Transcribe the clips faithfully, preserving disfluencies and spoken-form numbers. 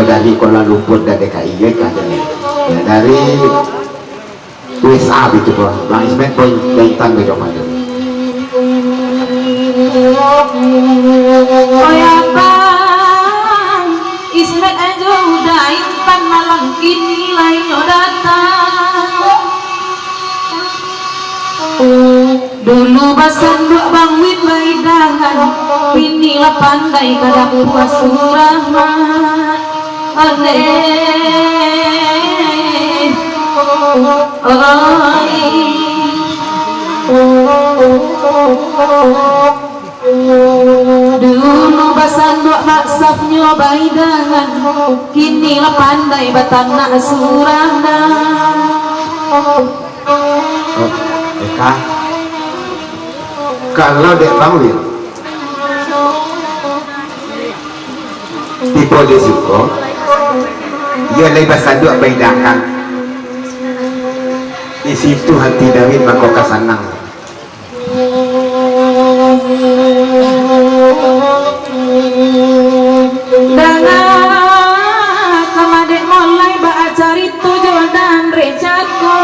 dari Kuala Lumpur dan D K I, yo, kan, dari U S A itu, Bang. Bang Ismet pun Intan, Bang Joman. Oi abang, Ismet ajo udah Intan, malam kini lah inyo datang. Dulu basanduak Bang Win baidangan, kini lah pandai ka dapua surang, Mak. Ondeh. Oi. Dulu basanduak Mak Safnyo baidangan, kini lah pandai batanak surang, Nak. Oh, Eka. Kalau dek Bang Win, tibo di siko, iyo lai basanduak baidangan. Di situ hati Dawin mako ka sanang. Danga, ka madek mulai baa carito jo Andre Cako.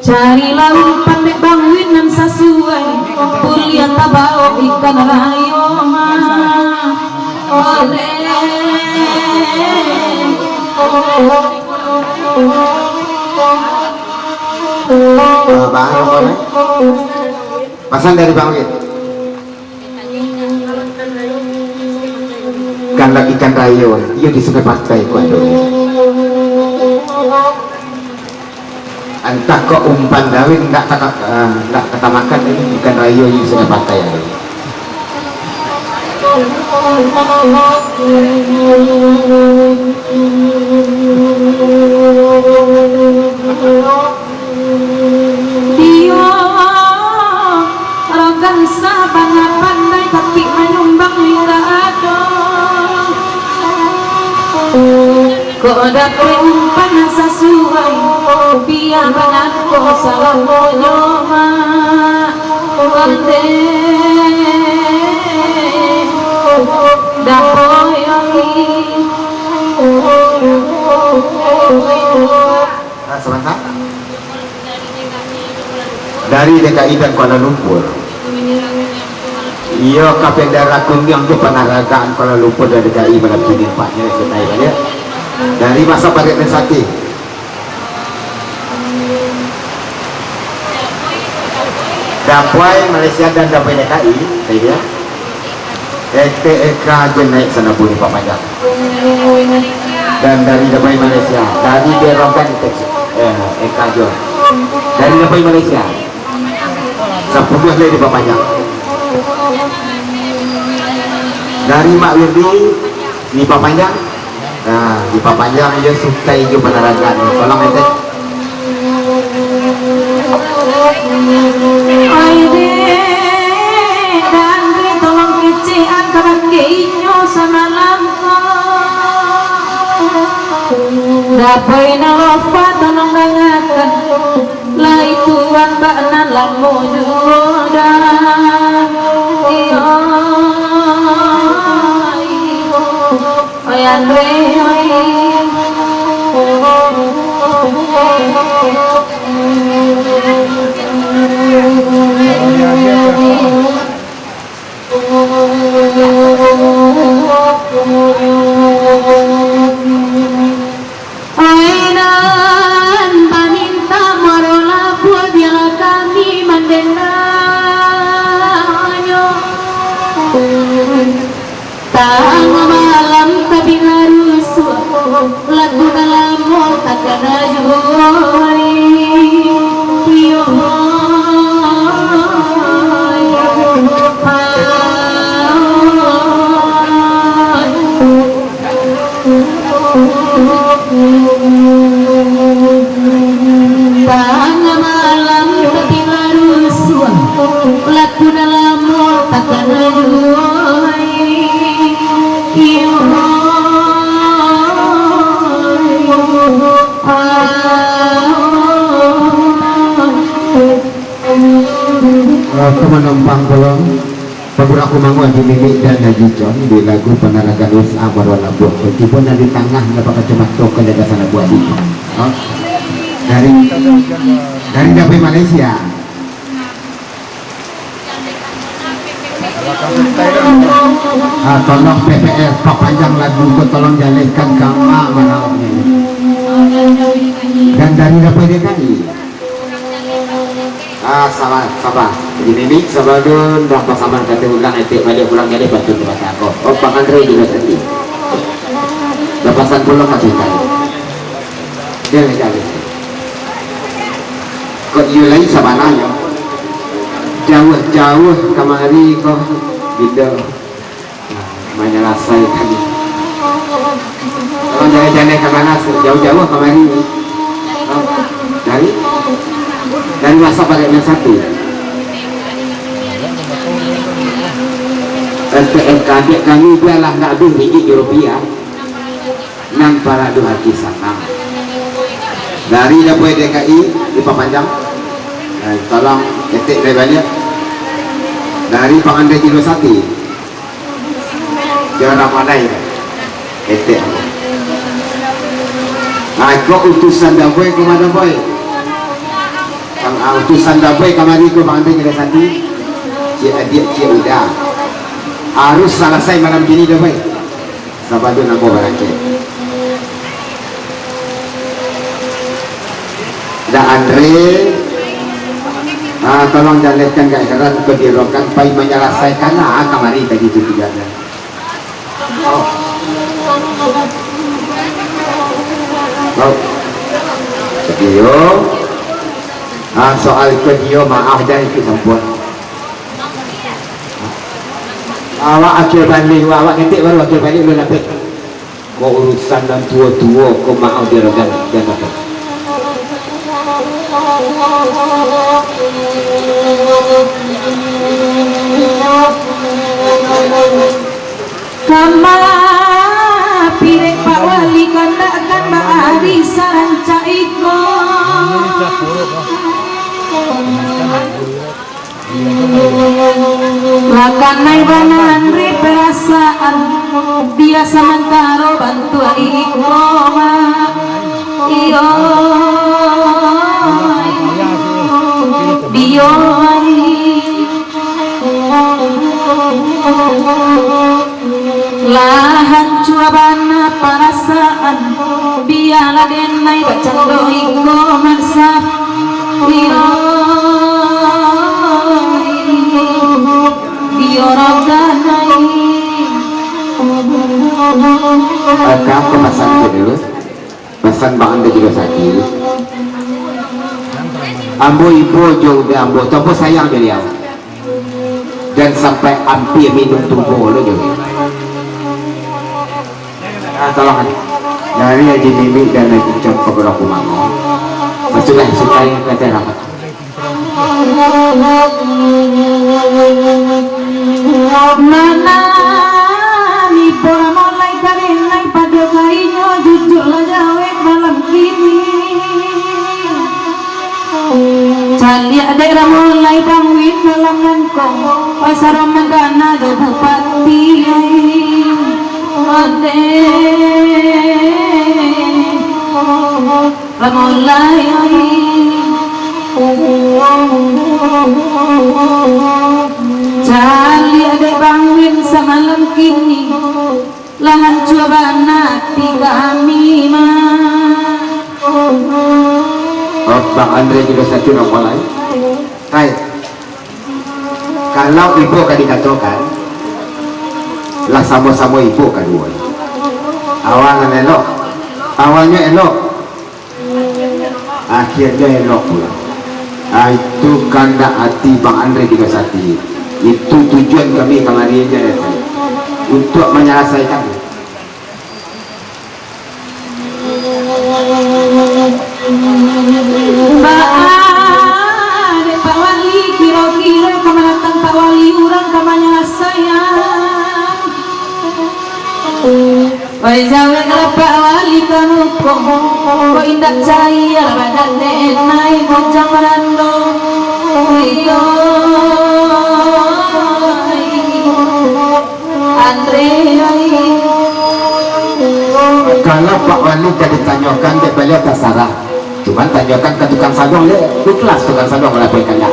Carilah umpan dek Bang Win nan sasuai, buliah tabao ikan rayo, Mak. Ondeh. Bang, pasan dari Bang Win. Kalau ikan rayo, iyo di Sungai Patai ko ado. Antah kok umpan Dawin ndak taka-, eh, ndak katamakan, ini ikan rayo di Sungai Patai ado. Dio rogan sabana pandai, tapi manyumbang indak ado. Kok dapek umpan nan sasuai, bia bana ko salamonyo, Mak. Ondeh. Dapoi. Ah, sabanta. Dari D K I dan Kuala Lumpur. Iyo, ka Bandara Kuniang tu, pangaragaan Kuala Lumpur dari D K I malam kini, nampaknyo, sudah baliak. Dari masa Barat dan Sati. Dapoi Malaysia dan Dapoi D K I, tadi ya. Ete Eka je naik sanabu dipapanjang. Dan dari Dapoi Malaysia, dari Berokan teks, eh, Eka jo. Dari Dapoi Malaysia, sapuluah lai dipapanjang. Dari Mak Wirdi dipapanjang. Nah, dipapanjang jo sutai jo panaragaan. Tolong, Ete. Ai dek, Andre, tolong kecekan ka bakeh inyo samalam ko. Dapoi Nalofa, tolong dangakan. Lai tuan bak nan lamo juo dah. Iyo. Oyan weh, oyan. Oyan nan bamintak maro labuah, bialah kami mandenganyo. Tangah malam tapi lah rusuah, lagu nan lamo takana juo ai. Iyo, iyo, ah. Tangah malam tapi lah rusuah, lagu nan lamo takana juo ai. Iyo. Ah, ka manumpang pulo. Pagurau Kumango, Haji Mimik dan Haji John, di lagu Panaragan Wis Amar Walabuh. Tibo nan di tangah, nan bakacomato, ka dadah salabuah di. Ha? Dari, dari Davai Malaysia. Ah, tolong P P R, papanjang lagu ko, tolong jalehkan ka Mak Marauk ni. Dan dari Davai D K I. Ah, sabar, sabar. Jadi, Mimik, sabar dulu, dah pasaman kata ulang, etek baliak pulang, jadi pantun tu kata aku. Oh, Bang Andre juga tadi. Dah pasan pulang masih tadi. Dia lagi habis. Kok iyo lai sabananyo? Jauah-jauah kamari ko, Bindo. Manyalasaikan. Kalau jaleh-jaleh ka mana, jauah-jauah kamari ni. Dari, dari masa pada yang satu. S T F K D kami biarlah ndak habis ringgit jo rupiah. Nan paradu hati sanang. Dari Davai D K I dipapanjang. Eh, tolong etek dari baliak. Dari Bang Andre Jilo Sati. Jangan ramadai. Etek. Nah, kok utusan Davai ka ma, Davai? Bang, ah, utusan Davai kamari ko Bang Andre Jilo Sati. Cik Adiak, Cik Uda. Harus salasai malam kini, Davai. Sabadu namo barangkek. Dak Andre, ah, tolong jalehkan ka akhirat, ko di rokan, pai manyalasaikan, ah, kamari tadi tu tiganya. Oh. Oh. Video. Ah, soal video, maaf, jan itu sampuan. Awak akhir balik, awak ngetik baru akhir balik, ulun lapeh. Ko urusan nan tuo-tuo, ko maaf dirogan, jan apo. Kama pirek Pak Wali, kandak kan baari sarancak iko. Lakanai bana Andre parasaan, bia samantaro bantuak iko, Mak. Iyo, iyo, ai. Lah hancua bana parasaan, bialah denai bacando iko, Mak Saf. Iyo, iyo, roganai. Aka, aku pasan ko dulu. Pasan Bang Andre Jilo Sati. Ambo ibo jo uda ambo tu, ambo sayang baliau. Jan sampai ampia minum tumbo lo jo. Ah, tolong, dari Haji Mimik dan Haji Cok Pagurau Kumango. Sudah, sudah, kata rapat. Mana ni pora mulai karinai pado kainyo, jujur lah jawek malam kini. Caliak dek lah mulai banguin malam nangko, oi, saro mangkana jo bupati. Adek. Ramolai, caliak dek banguin samalam kini, lah hancua bana ati kami, Mak. Abang Andre Jilo Sati Ramolai. Hai. Kalau ibo ka dikatokan, lah samo-samo ibo kaduo. Awal nan elok, awalnyo elok, akhirnyo elok pulo. Ah, itu kandak ati Bang Andre Jilo Sati. Itu tujuan kami kamari, untuak manyalasaikan. Baa dek Pak Wali, kiro-kiro ka manatang Pak Wali urang ka manyalasaian. Oi, jaweklah Pak Wali ka muko, ko indak cayia lah badan denai bujang marando. Iyo. Pak Wali ka ditanyokan dek baliau tasarah. Cuman tanyokan ka tukang saluang dek, ikhlas tukang saluang malakukan kandak.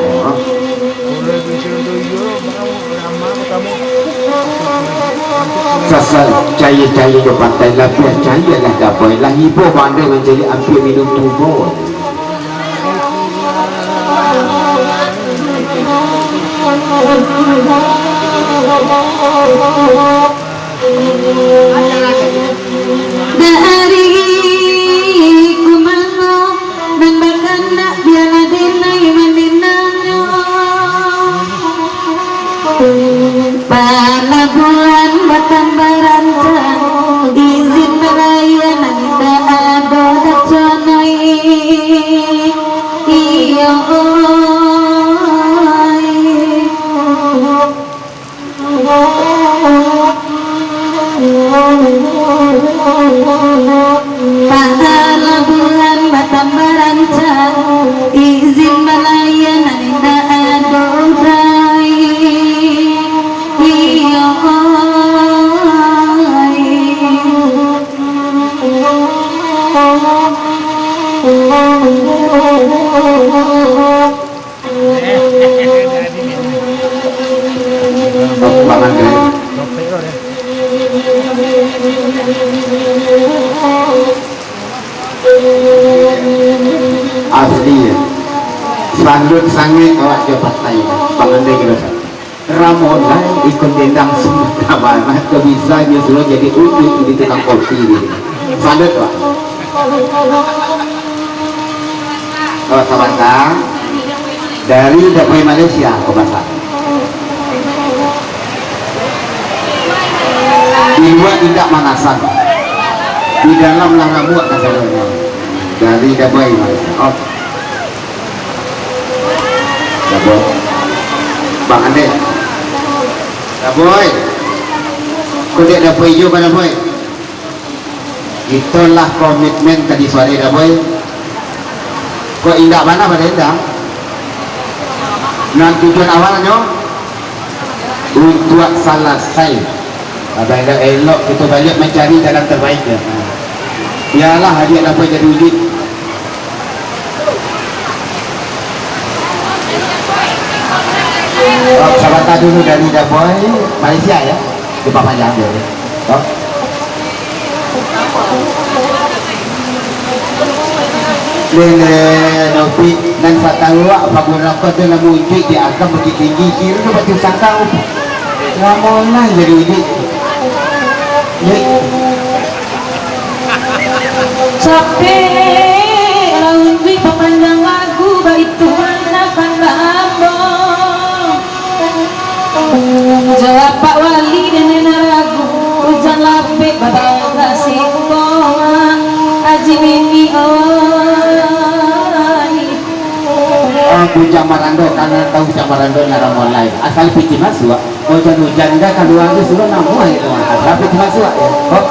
Sasal cayia-cayia jo pantai labiah cayia lah Daboi lah ibo bandai mancaliak ampia minum tubo. Dari kumango nan bakandak bialah denai mandendamnyo. Palabuhan batambah rancak, izin balayia nan indak ado daconoi. Iyo, oi. Palabuhan batambah rancak, izin balayia nan indak ado dai. Iyo, oi. Bang Andre. Asli, ya. Salut sangaik awak jo patai. Bang Andre kiro. Ramo lai ikun dendang Sumatera Barat, kok bisa nyo suruah jadi ujuik di tukang kopi gitu. Salut, Pak. Oh, sabanta. Dari Daboi Malaysia, kok basa. Di lua indak manasan. Di dalam lah ramuak kasadonyo. Dari Daboi Malaysia. Oh. Daboi. Bang Ande. Daboi. Kok dek Daboi juo, Bang Daboi? Itulah komitmen tadi sore, Daboi. Kok indak bana pada indak? Nan tujuan awalnyo untuak salasai. Ado elok-elok kito baliak mancari jalan terbaik, ya. Bialah adiak Daboi jadi ujuik. Oh, sabanta dulu dari Daboi, Malaysia, ya. Dipapanjang dulu. Oh. Lele, Nopi, nan satahu awak, Pak Guru Rako tu namo ujuik di Agam Bukittinggi, kiro tu Batu Sangkau. Lamo lah jadi ujuik. Ujuik. Capek lah ujuik papanjang lagu, baitu mah nan kandak ambo. Jawab Pak Wali dek nan ragu, ujan lapek babagak siko, Aji Mimi oi. Oh, Bujang Marando, karano tahu Bujang Marando nyaramon lai. Asal pitih masuak, ujan-ujan dah kalua tu suruah namuah itu, asal pitih masuak, ya. Oh.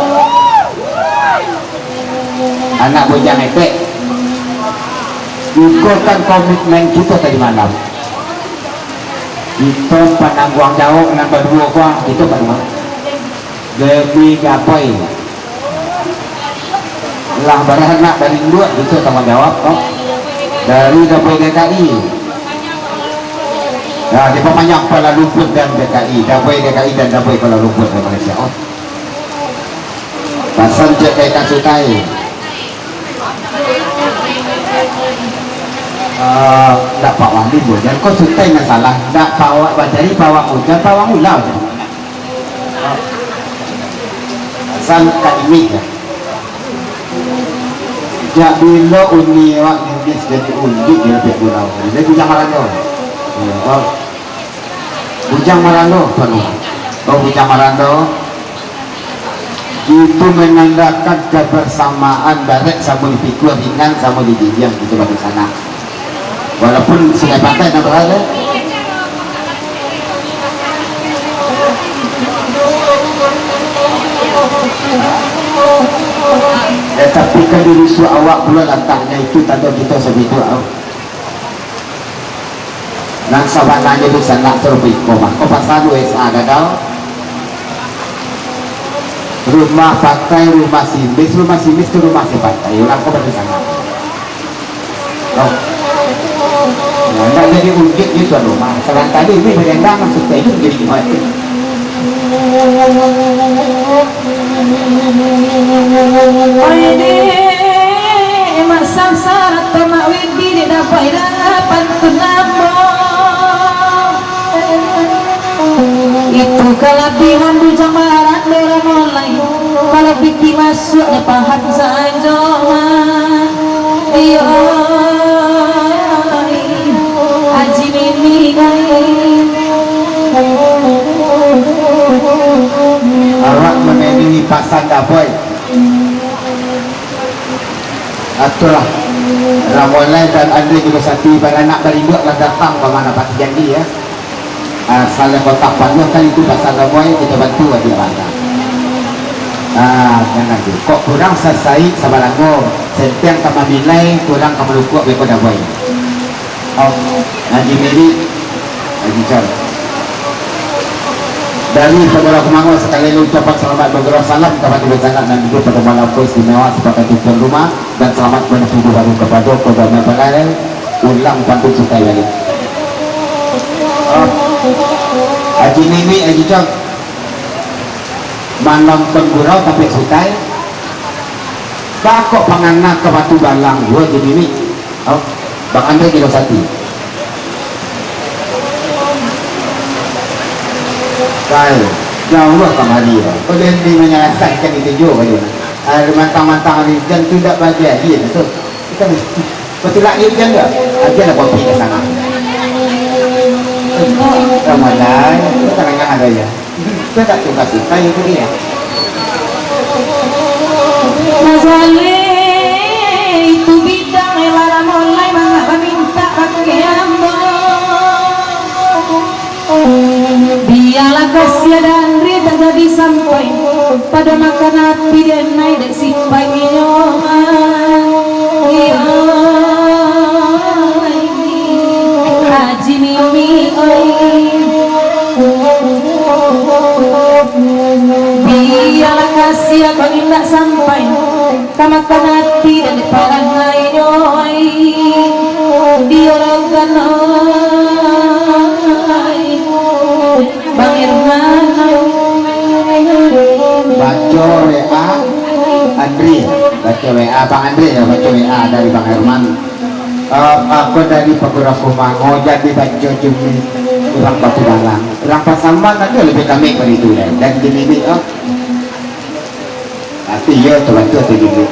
Anak Bujang Etek, iko kan komitmen kito tadi malam. Kito panangguang jawab nan baduo ko, kito baduo. Jadi, Daboi lah baranak dari induak, kito tangguang jawab, kok. Dari Daboi D K I. Ya, dipapanjang Kuala Lumpur dan D K I, Daboi D K I dan Daboi Kuala Lumpur dan Malaysia, oh. Pasan cek kai ka sutai. Ah, ndak Pak Wandi, Bujang. Kok sutai nan salah? Ndak pawak bajari, pawak ujan, pawak ulau. Pasan ka ini, ya. Jak bilo uni awak Inggris jadi undi di Rabiak Bulau. Jadi Bujang Marando. Ya, oh. Bujang Marando, penuh. Oh, Bujang Marando. Itu menandakan kebersamaan barek samo di pikul, ringan samo di jinjiang, gitu, bagi sanak. Walaupun Sungai Pantai nak berada. Eh, tapi kan di rusuh awak pulo lataknyo itu tando kito sabiduak. Nan sabananyo tu sanak sarupo iko mah. Ko pasal U S A gadau. Rumah pakai, rumah simis, rumah simis tu rumah si pakai. Urang ko batu sangat. Oh. Nah, ndak jadi ungkit je tuan rumah. Salah tadi ni berendang, sudah itu jadi ingat. Oi dek, Mak Samsat atau Mak Widi, dek dapek dapat tu namo. Itu kalabihan bujang barat dek urang mulai. Kalau piti masuak nyo paham sajo, Mak. Iyo, Haji Mimi, ai. Awak mamainkan pasan dapoi. Atulah, Ramolai dan Andre Jurusati baranak barinduak lah datang ka ma nan pati janji, ya. Ah, salah kotak panjang kan itu pasal Ramolai, kita bantu aja lah. Ah, jangan tu. Kok kurang sasaik sabalango, sentiang ka mamilai, kurang ka malukuak beko damai. Om, Haji Miri, Haji Cor. Dari Pagurau Kumango, sakali lagi ucapan salamat bagurau, salam ka Batu Basanak nan duduak pado malam ko istimewa sabagai tuan rumah, dan salamat banyak tumbuah baru kapado keluarga mempelai, ulang pantun sutai baliak. Om, Haji Mimi, Haji Cor, manonton gurau tapi sutai, bakok pangana ka Batu Balang, Haji Mimi. Oh, Bang Andre Jurusati. Kai, jauah kamari, ya. Kau jadi menyelesaikan itu juga, ya. Ah, mantang-mantang hari hujan tu tak bagi aja tu. Kita mesti, betul lah, hujan tak? Aja lah kopi ke sana. Ramadan, kita tengah ada, ya. Kita tak suka-suka itu dia. Mazale itu bidang, eh, lah mulai mangak mamintak bakeh ambo. Bialah kasiah Dandri tajadi sampai pado makan ati denai dek sipai inyo. Iyo. Haji Mimi, oi. Bialah kasiah kau indak sampai ka makan ati dan dek parangai, oi. Di orogan, oi. Bang Herman. Baco W A Andri. Baco W A Bang Andri, ya, baco W A dari Bang Herman. Eh, aku dari Pagurau Kumango, jadi baco cumi urang Batu Balang. Urang Pasaman aja lebih kami pada itu, deh. Dan di mimik, oh. Tapi iyo, tu batua tu dulu.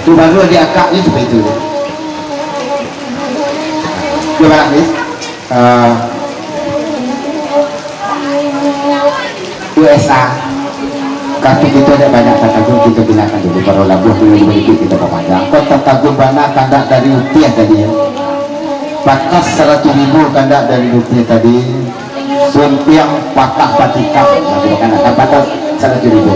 Tu baru dia akak ni seperti itu. Cuba, Hafiz. Eh, U S A. Kaki kita ada banyak tatagun, kita gunakan dulu. Baru labuah dulu, baru itu kita pemandang. Kau tatagun bana kandak dari rupiah tadi, ya. Batas saratus ribu kandak dari rupiah tadi. Suntiang patah batikam. Nah, kita kan akan patah saratus ribu.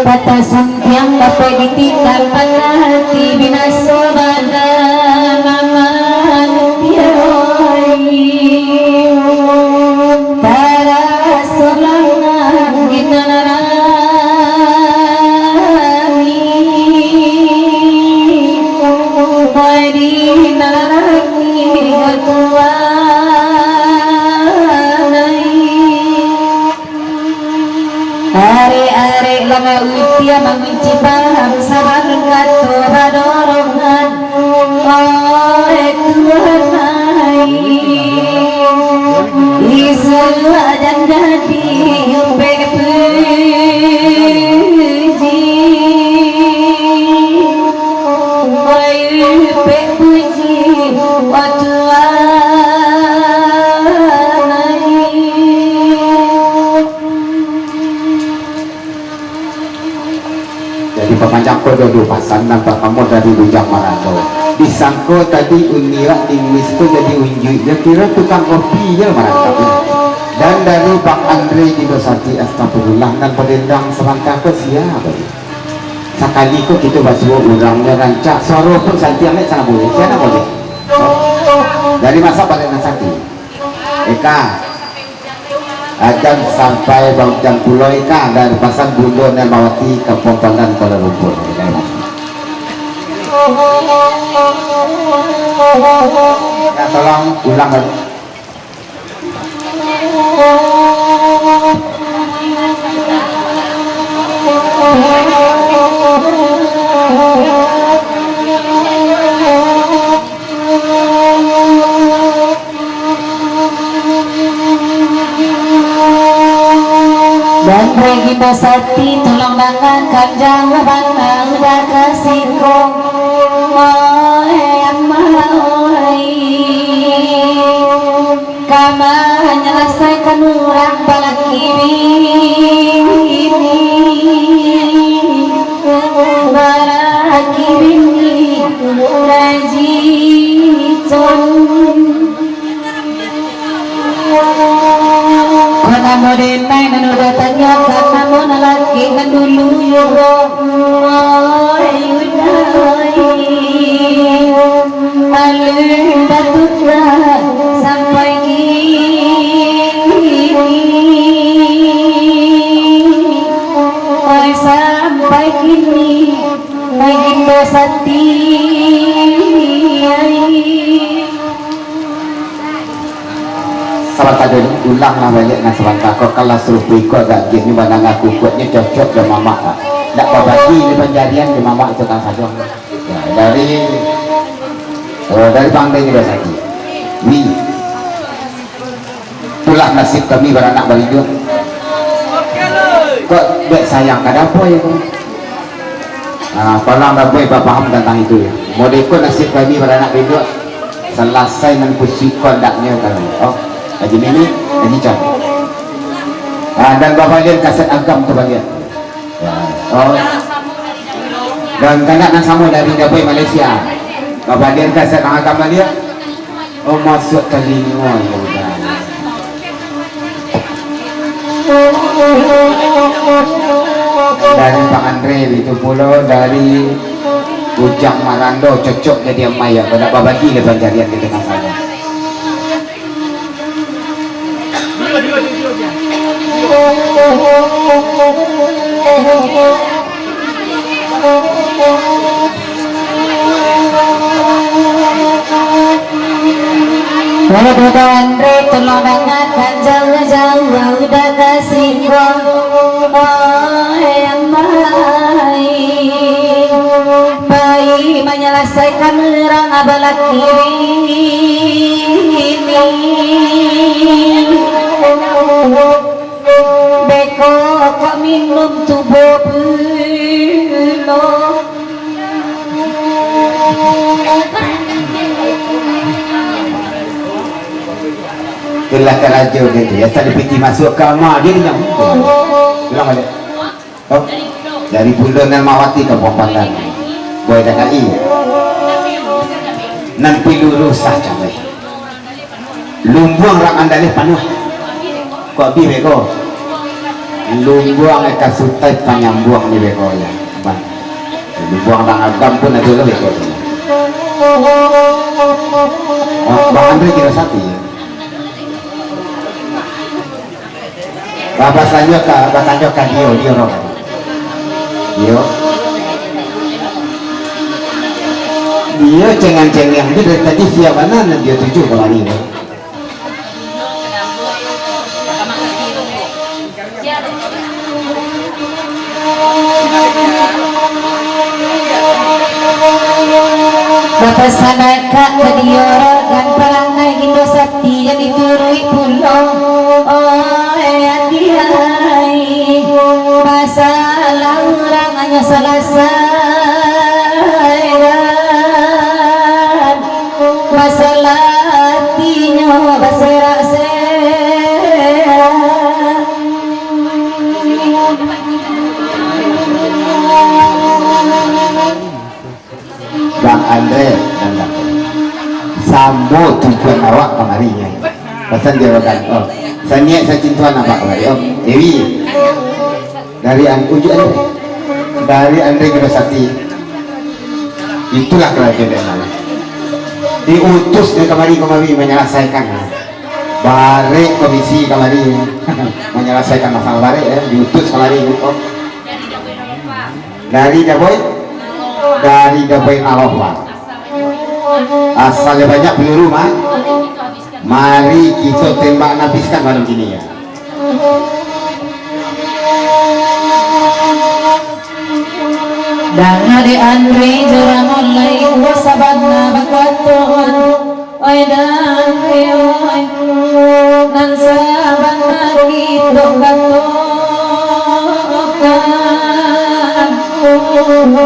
Patah suntiang dapek ditikam, patah ati binaso bana, mamang tiaroi. Taraso langang di nan rami, di nan rami gatuanai. Arek-arek langa utia mangunci paham, sabar kato badorongan. Oe Tuhan ai, isuak jan jadi umpek puji. Ko dulu pasan nan partamo dari Ujang Marando. Disangko tadi undiak di mis ko jadi unjuik, yo kiro tukang kopi je marantau. Dan dari Bang Andre Gindo Sati, astagfirullah, nan badendang sabanta ko sia ko. Sakali ko kito basuo urangnyo rancak, suaro pun santiang, nek sangat boleh. Sia namo deh? Dari masa baliak nan sati. Eka. Akan sampai baujan pulo Eka, dari pasan Bundo Nelmawati, Kampuang Pandan, Kuala Lumpur. Eka, tolong ulang balik. Dan Regina Sati, tolong dangakan jawaban Uda Kasingkong. Oi, amah, oi. Ka manyalasaikan urang balaki bini, balaki bini, rajicon. Ko namo denai nan Uda tanyokan, namo nan laki nan dulu yo, oi, Uda, oi. Alun batutan sampai kini, oi, sampai kini, oi, Gindo Sati. Sabanta dulu, ulanglah baliak nan sabanta ko, kalau sarupo iko agak giok nyo, badanga kukuaknyo cocok jo mamak, Pak. Ndak babagi ni panjarian di mamak tu kan sajo. Ya, dari, oh, dari Bang Deni Basaki. Wi. Itulah nasib kami baranak bariduak. Kok dek sayang ka dapoi ko? Ah, tolong dapoi bapaham tantang itu, ya. Model ko nasib kami baranak bariduak. Salasai nan kusuik ko andaknyo kami. Oh, Haji Mimi, Haji Cam. Ah, dan babalian kaset agam tu balian. Oh. Dan kandak nan samo dari Dapoi Malaysia. Babalian kaset nan agam balian. Oh, masuak talingo, ya udah. Dari Pak Andre, itu pulo dari Ujang Marando, cocok jadi amai, ya. Kada babagi le panjarian di tangah sana. Waduh, Andre, tolong dangakan jauah-jauah, Uda Kasingkong. Oi, amai. Pai manyalasaikan urang balaki bini. Beko kok minum tubo pulo. Itulah karajo dia tu. Ya, tadi piti masuk kama dia ni. Ulang balik. Oh, dari Bundo Nelmawati ka Buah Pandan. Boy dakak i. Nan pilu rusah camai. Lumbuang rak andalih panuah. Kok abih beko? Lumbuang eka sutai panyambuang ni beko ya. Bang. Lumbuang rak agam pun ado lah beko. Oh, Bang Andre kira sati ya. Babasanyo ka, batanyo ka dio, dio roh. Dio. Dio cengang-cengang je dari tadi, sia bana nan dio tuju kamari tu. Bapasan akak ka dio, rogan parangai Gindo Sati, jan dituruik pulo. Oi, ati ai, masalah urang hanyo salasaian, masalah atinyo baserak-serak. Harinya. Pasan jawaban. Oh, saniat sacintuan abak kamari. Oh, Dewi. Dari An-, uji Andre. Dari Andre Girosati. Itulah karajo dari Andre. Diutus dari kamari, kamari manyalasaikan. Barek komisi kamari. Manyalasaikan masalah barek, ya. Diutus kamari. Oh. Dari Daboy? Dari Daboy Nalofa. Asal banyak peluru, mah. Mari kito tembak habiskan malam kini, ya. Danga dek Andre jo Ramon lai, kuaso bana bakato, oi Andre, oi. Nan sabana kito katokan,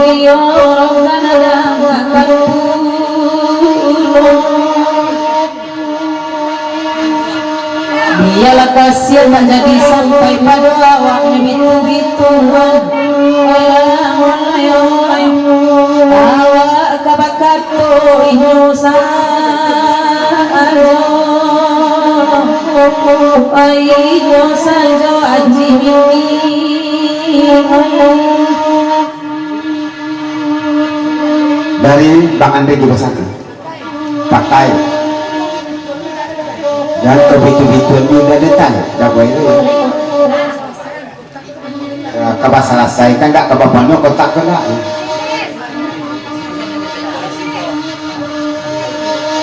iyo roh nan ado ka pulo. Bialah kasian tak jadi sampai pado awaknyo bitu-bituan. Alah, mulai, oi. Awak ka bakato inyo sajo. Oi, inyo sajo Aji Mimi. Dari Bang Andre Gibasaka. Pakai. Dan kabitu-bituan ni udah datang, dah buai tu. Ya, ka basalasai kan, dak ka bapanuah kotak tu nak.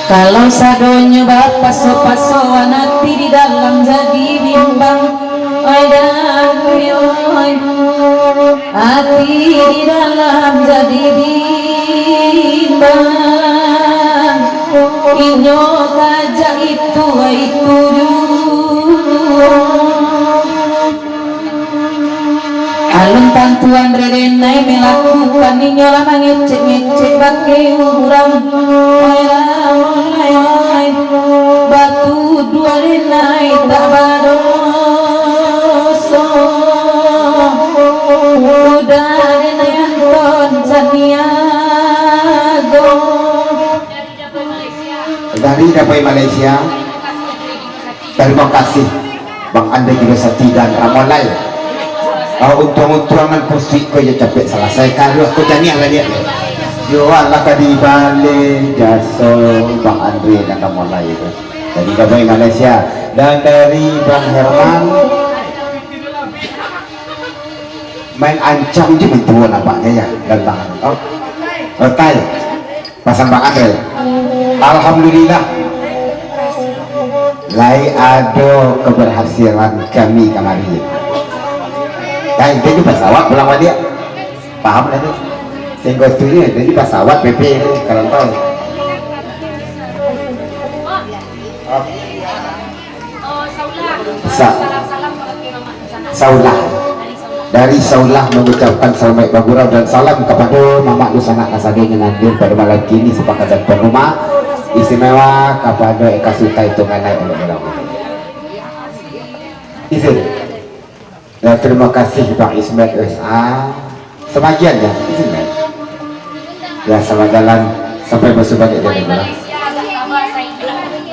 Kalau sadonyo bapaso-pasoan, ati di dalam jadi bimbang. Ai dangku yo, ai. Ati di dalam jadi bimbang, inyo kajak itu, itu juo. Alun tantu Andre denai melakukan, inyo lah mangecek-ngecek bakeh urang. Batuduah denai tak badoso. Udah denai Anton Saniago. Dari Dapai Malaysia. Tarimo kasih. Bang Andre Gibasaka dan Ramon lai. Ah, untuang-untuang nan kursi ko iyo capek salasai. Karuah ko janiah lah dia. Yo, alah ka dibale jaso Bang Andre dan Ramon lai tu. Dari Dabai Malaysia dan dari Bang Herman. Main ancam je mintuo nampaknyo ya, dan Bang. Oh. Otai. Pasambahan, Re. Alhamdulillah. Lai ado keberhasilan kami kamari. Kan, jadi pasawat pulang baliak. Paham lah tu. Sehingga tu ni, jadi pasawat P P tu, kalau tahu. Sa-, Saulah. Dari Saulah mengucapkan selamat bagurau dan salam kepada mamak dunsanak kasadonyo nan hadir pada malam kini, sepakat dan tuan rumah, istimewa kepada Eka Sutai Tungganai Elok-elok. Izin. Ya, terima kasih Bang Ismail S A. Sebagian ya, izin ya. Ya, selamat jalan sampai besok balik dari rumah.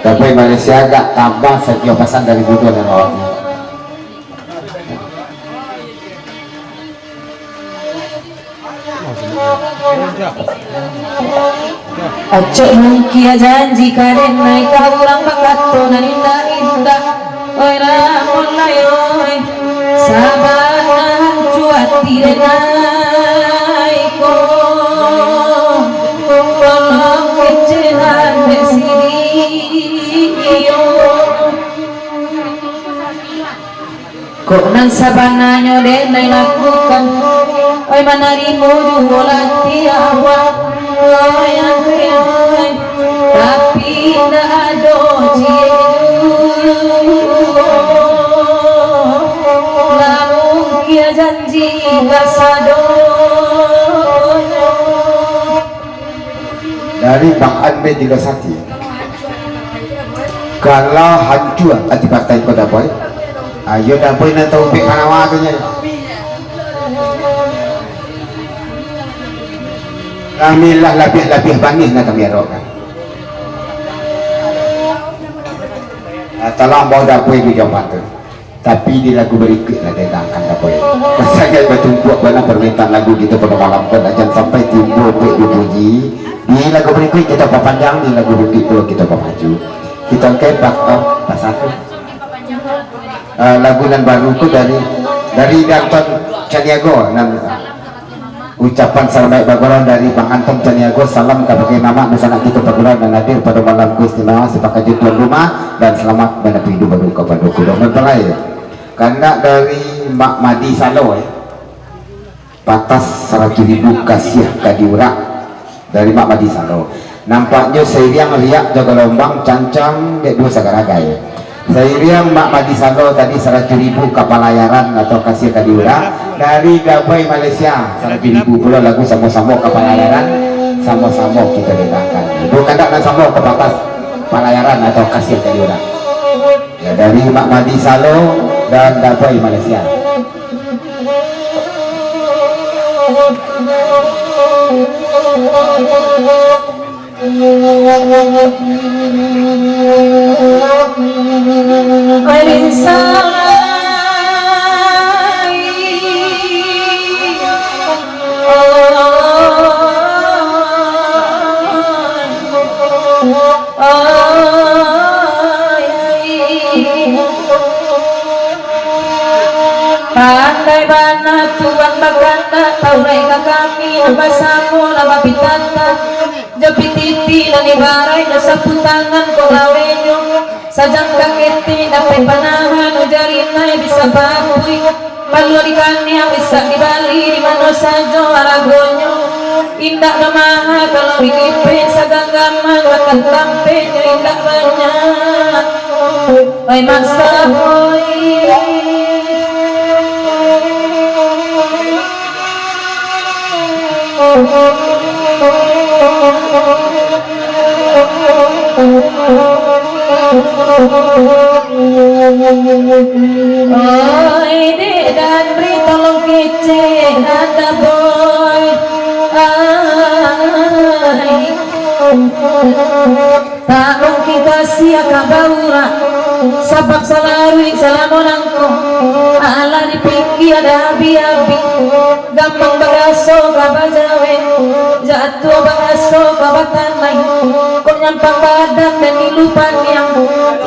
Sampai Malaysia agak tambah saja pasan dari bodoh dan awaknya. Acok mungkin janji ka denai ka urang bakato nan indak-indak. Oi Ramon lai oi, sabana hancu ati denai ko. Tolong kecehan dek sidi iyo. Kok nan sabananyo denai lakukan, oi manarimo juo lah tiawak, oi, oi, tapi indak ado ciek juo, lah mungkin janji kasadonyo. Dari Bang Andre Jilo Sati. Kalau hancua ati partai ko Daboy, ayo Daboy nan taubek Panawa tu nyo. Kami lah labiah-labiah bangih nan kami arokkan. Ah, tolong bawa dapur di jawapan tu. Tapi di lagu barikuik lah dia angkat dapur. Sangat batumpuak bana permintaan lagu kito pado malam ko, jan sampai tibo pek dipuji. Di lagu barikuik kito papanjang, di lagu barikuik pulo kito papaju. Kito ke pas, ah, pas aku. Ah, lagu nan baru ko dari, dari Danton Caniago nan Ucapan salamaik bagurau dari Bang Anton Caniago, salam kabake mamak, dunsanak kito pagurau nan hadir pado malam ko istimewa, sapakajuik tuan rumah, dan salamat manapuih iduik baru kapado kudo mempelai. Kandak dari Mak Madi Salo, eh. Patas saratuih ribu kasiah ka diurak dari Mak Madi Salo. Nampaknyo sairiang riak jo galombang cancang dek duo sagaragai. Sairiang Mak Madi Salo tadi saratuih ribu ka palayaran atau kasiah ka diurak dari Dabai Malaysia. Saratuih ribu pulo lagu samo-samo ka palayaran, samo-samo kito dengarkan. Bukan dak nan samo ka patas palayaran atau kasiah ka diurak. Ya, dari Mak Madi Salo dan Dabai Malaysia. Pandai bana Tuhan bakandak, tauraik ka kami nan basamo lah bapitantang. Jo pititi nan ibaraik jo sapu tangan ko gawenyo, sajangka ketek dapek panahan, ujarinai bisa baapuih, palua dikaniang bisa dibali di mano sajo aragonyo. Indak bamaha kalau dilipek, saganggaman makan tampeknyo indak banyak. Oi, Mak Sahoy. Oi, Dek Danri, tolong kecek Dada Boy. Ai. Tak mungkin kasiah ka baurak, sabab salaruik salamo nangko, alah dipikia dak abih-abih. Gampang baraso ka bajawek, jatuah baraso ka batanai. Kok nyampang badan den ilu paniang,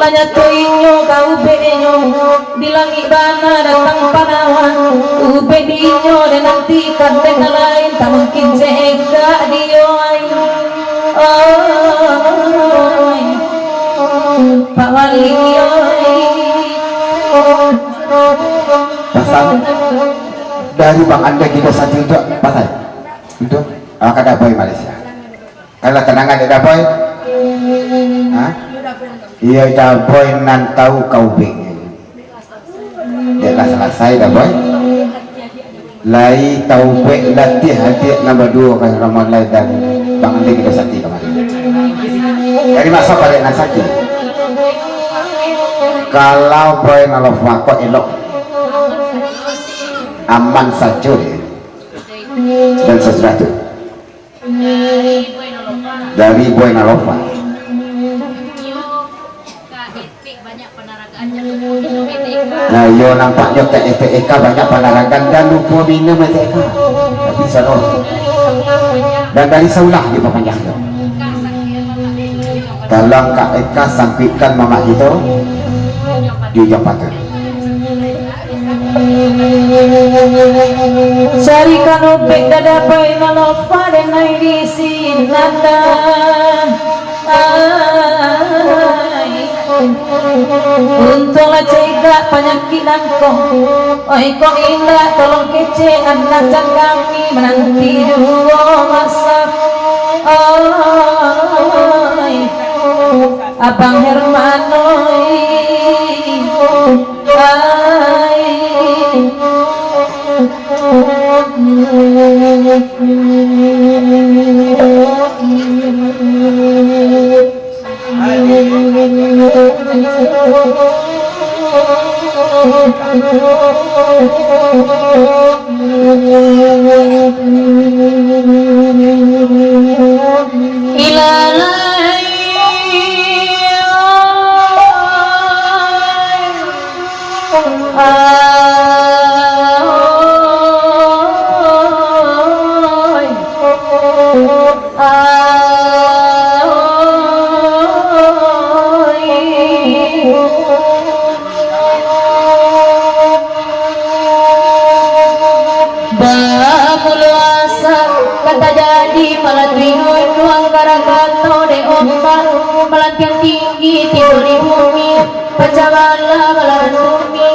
lah nyato inyo ka ubeknyo. Di langik bana datang panawan, ubek di inyo den nantikan, den nan lain tak mungkin cegak dio ai. Oi, Pak Wali, oi. Pasan dari Bang Andri Gita Sati untuak pasan. Untuak, ah, ka Dabai Malaysia. Alah, tanang dek Dabai. Ha? Iyo, Dabai nan tahu ka ubek. Dek lah salasai, Dabai. Lai taubek latiah adiak nan baduo ka Ramalai dan Bang Andri Gita Sati kamari. Dari masa pada nan sakit. Kalau Boy Nalofa kok elok. Aman sajo dia. Dan sesudah tu. Dari Boy Nalofa. Nah, yo nampaknyo ka F T E K banyak panaragan dan lupo minum F T E K. Tapi salah. Dan dari saulah dipapanjang tu. Tolong Kak Eka sampaikan mamak kito di ujuang pagar. Carikan ubek Dada Boy Nalofa denai di sinan. Ai. Untuang lah cegak panyakik nangko. Oi, kok indak, tolong kecek anak jan kami mananti juo masak. Oi. Abang Herman, oi. Ai. Ilahi. Ai, ai. Bamulo asa ka tajadi, malantuik gunuang, Krakatau dek ombak, malampiang tinggi tibo di bumi, pacah balah balahan bumi,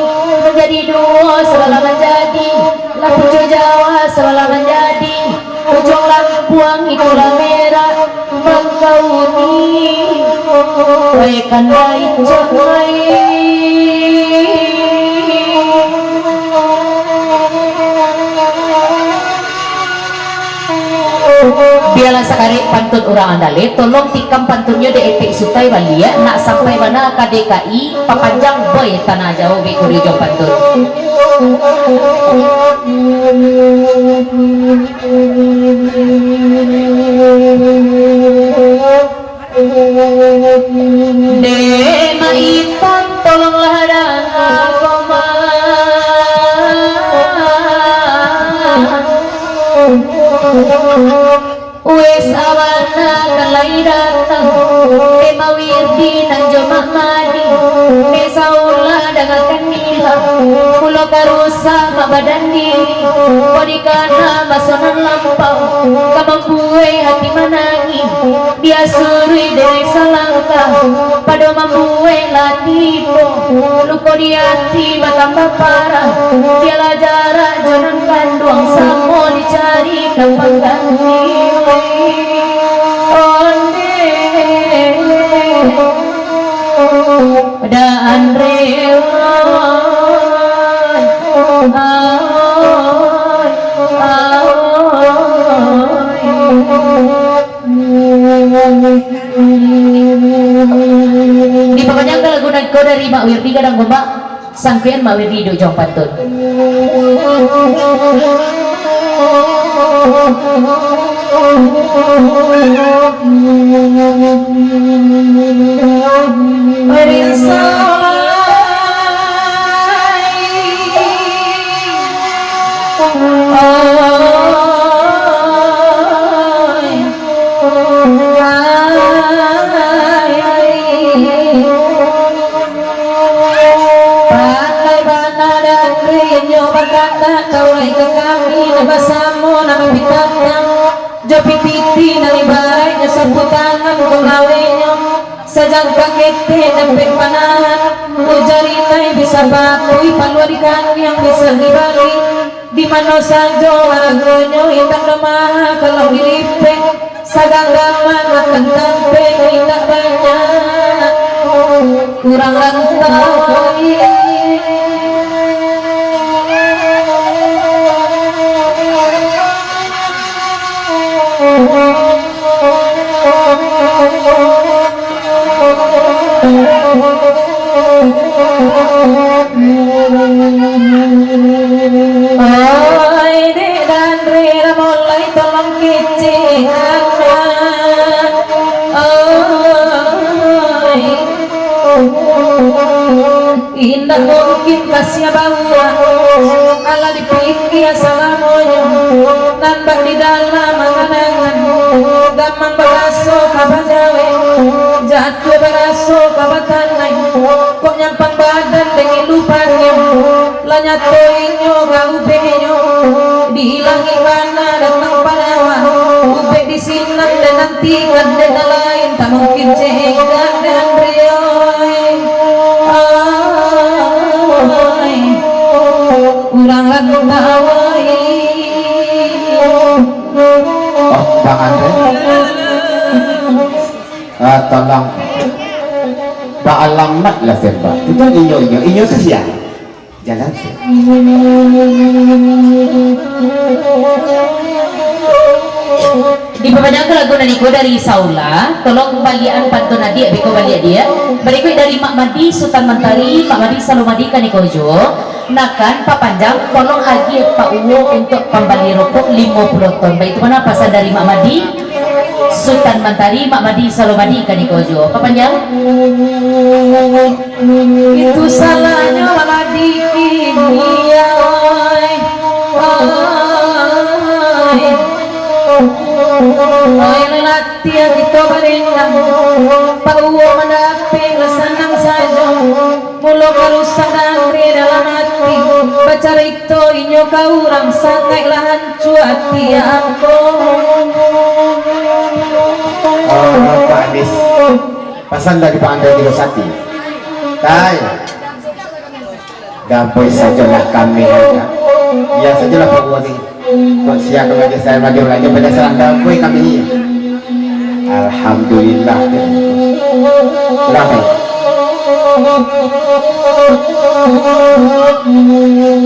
manjadi duo sabalah manjadi, lah pucuak Jawa sabalah manjadi, ujuang lampuang itulah merah, mangkauni, wai kandai canggai. Bialah sakarek pantun urang andaleh, tolong tikam pantunnyo dek Etek Sutai baliak, nak sampai bana ka D K I, papanjang boy tanah jauah, beko di ujuang pantun. Dek Mak Ipan, tolonglah danga ko, Mak. Wes abana ka lai datang, Dek Mak Wirdi nan jo Mak Madi, Dek Saula dangakan imbau, mulo ka rusak mak badan diri, kok dikana maso nan lampau, ka mambuek hati manangih. Bia suruik dek salangkah, pado mambuek lah tibo. Luko di ati batambah parah, bialah jarak jo nan kanduang, samo dicari ka pangganti. Ondeh, Da Andre, oi, oi, oi. Dipapanjangkan lagu nan ko dari Mak Wirdi Gadang Gombak, sangkaian Mak Wirdi di ujuang pantun. Pandai bana Dangri, inyo bakandak taulai ka kami, nan basamo nan bapitantang, jo pititi nan ibaraiknyo sapu tangan kok lawenyo, sajangka ketek dapek panahan, ujar inai bisa bakui, palua dikangiang bisa dibali. Di mano sajo haragonyo indak doh maha kalau dilipek, saganggaman makan tampek indak banyak, urang rantau. Oi, Dek Danri, lah mulai tolong kecek anak. Oi. Indak mungkin ka sia babuak, alah dipikia salamonyo, nan bak di dalam angan-angan, gamang baraso ka bajawek, jatuah baraso ka batanai, kok nyampang badan dek ilupannyo, lah nyato inyo ka ubehnyo, diilangi bana datang padawan, ubeh di sinan dek nan tikan dek nan lain, tak mungkin cegak dek Danri, oi. Ai, urang rantau, ai. Oh, Bang Andre. Ah, tolong. Bang Alamat lah, Bang. Itu inyo, inyo, inyo tu sia? Jalan, sia. Dipapanjangkan lagu nan iko dari Saula, tolong baliakan pantun adiak, beko baliak diak. Barikuik dari Mak Madi Sutan Mantari, Mak Madi Salomadi kaniko juo. Nakan papanjang, tolong agiah Pak Uwo untuak pambali rokok limo puluah ton. Baitu mano pasan dari Mak Madi Sutan Mantari, Mak Madi Salomadi kaniko juo. Papanjang. Itu salahnyo Mak Madi. Oi, oi, oi, latiah kito barendang, pauwo mandapek lah sanang sajo. Mulo ka rusak Dandri dalam ati, bacarito inyo ka urang sangaiklah hancua ati ambo. Oh, Pak Adis. Pasan dari Pak Andre Tigo Sati. Tai. Gampoi sajolah kami, ya. Iya sajolah Pak Bupati. Kok sia ka bagi saya bagi belanja pada serah gampoi kami. Alhamdulillah. Kenapa?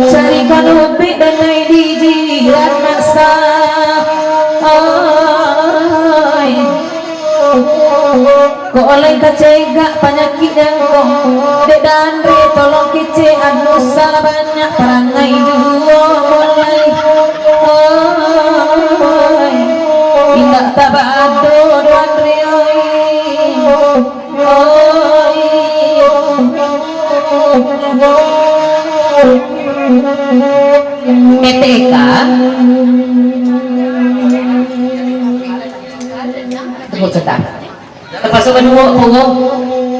Carikan ubik dan nai di jiran masa. Ai. Kok lai ka cegak panyakik jangko, dek Dandri tolong kecek anu salah banyak parangai juo mulai. Oi, indak tabado Dandri, oi. Oi. P T K. Tunggu sebentar. Terpaksa baduo, pungo.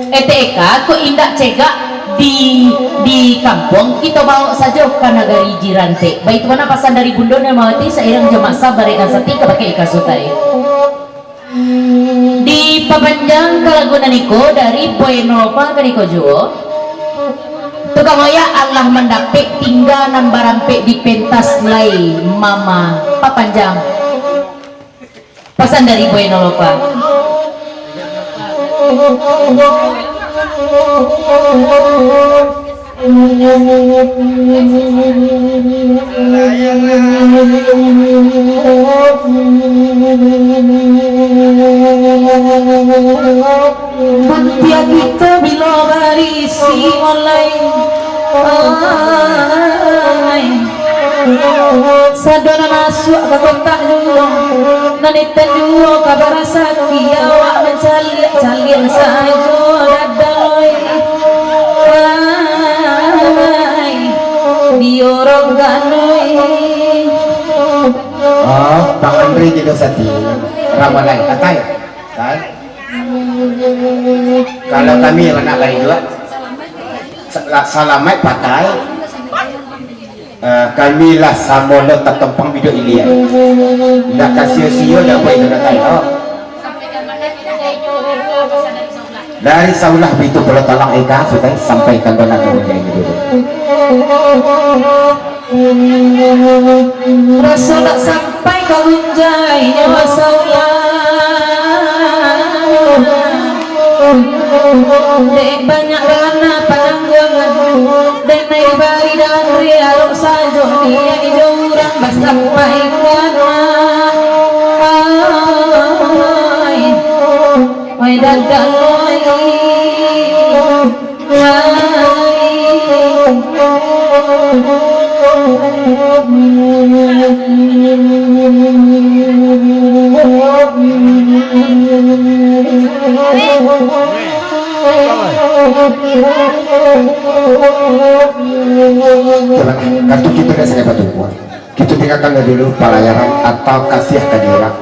E T E K kok indak cegak di, di kampuang, kito baok sajo ka nagari jiran te. Baitu mah pasan dari Bundo Nelmawati, sairang jo masa barek nan sati ka bakeh ika sutai. Dipapanjang ka lagu nan iko dari Boy Nova ka niko juo. Tukang oyak alah mandapek, tingga nan barampek dipentas lai mama papanjang. Pasan dari Boy Nolopa. Batia kito bilo barisi mulai. Ai. Sado nan masuak ka kotak juo, nan itan juo ka barasaki, awak mancaliak-caliak sajo dadai. Ai, diorong ganoi. Oh, Bang Andri Jilo Sati, Ramalan, Atai, kan? Kalau kami anak lain dua, sa-, salamaik patai. Eh, kami lah samo lo tatompang biduak ilia. Ndak ka sio-sio dak buek itu datai, oh. Dari saulah bitu pulo talang eka, sudah sampaikan doa dulu. Raso tak sampai ka gunjai nyo saulah. Dek banyak rana panangguangan, dek nai bari dari arok sajo niaik jo urang basampaikan. Ai, oi dadang, oi. Kartu kita dah saya bantu. Kito tinggakan dulu palayaran atau kasiah ka diri urang.